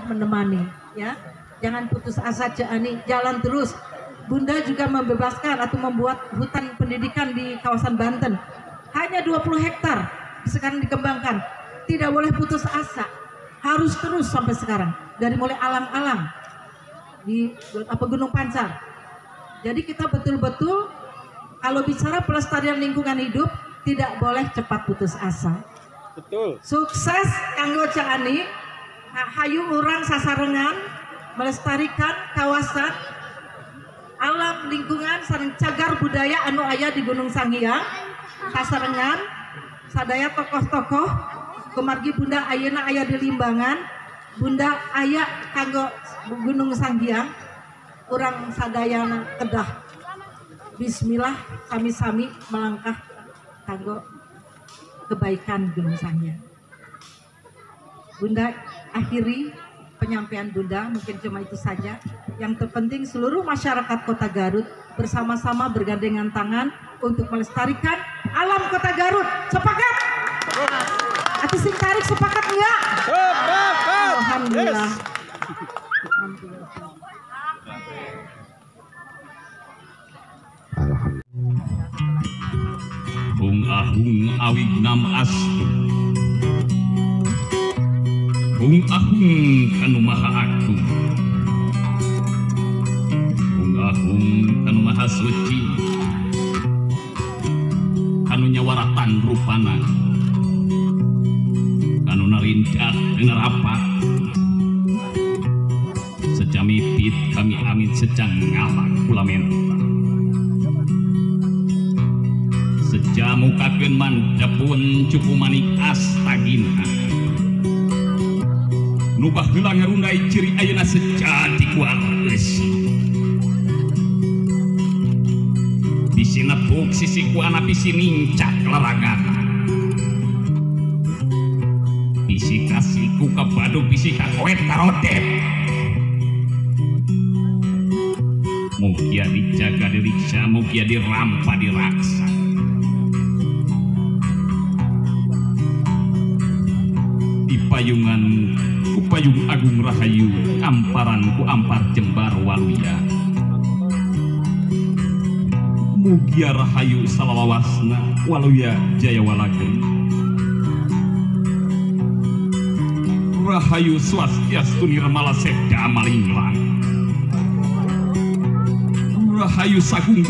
Menemani ya. Jangan putus asa Ceu Ani, jalan terus. Bunda juga membebaskan atau membuat hutan pendidikan di kawasan Banten. Hanya 20 hektar sekarang dikembangkan. Tidak boleh putus asa. Harus terus sampai sekarang. Dari mulai alang-alang di apa Gunung Pancar. Jadi kita betul-betul kalau bicara pelestarian lingkungan hidup tidak boleh cepat putus asa. Betul. Sukses kanggo Ceu Ani. Hayu urang sasarengan melestarikan kawasan alam lingkungan sareng cagar budaya anu aya di Gunung Sanghyang. Sasarengan sadaya tokoh-tokoh kumargi Bunda ayeuna aya di Limbangan, Bunda aya kanggo Gunung Sanghyang, urang sadayana kedah bismillah sami-sami melangkah kanggo kebaikan Gunung Sanghyang. Bunda akhiri penyampaian Bunda, mungkin cuma itu saja. Yang terpenting seluruh masyarakat Kota Garut bersama-sama bergandengan tangan untuk melestarikan alam Kota Garut. Sepakat? Atau sing tarik sepakat enggak? Sepakat. Alhamdulillah. Yes. Alhamdulillah. Hung ahung awig nam astu. Hung ahung kanu maha agung. Hung ahung kanu maha suci. Kanu nyawaratan rupana. Kanu narincat nerapat. Secamipit kami amit secang ngalak kulamen. Sejamukakeun mandapun cupu manik astagina. Nu baheula ngarundai ciri ayeuna sejati ku alus. Bisi nepuk sisi ku ana bisi nincak laragana. Bisi kasiku kabadu bisi kakoet karodet. Mugia dijaga diriksa, mugia dirampa diraksa. Di payungan kupayung agung rahayu, amparan ku ampar jembar waluya. Mugia rahayu salalawasna waluya jaya walageng. Rahayu swastiastu nirmala seda malinglang. Rahayu sagung.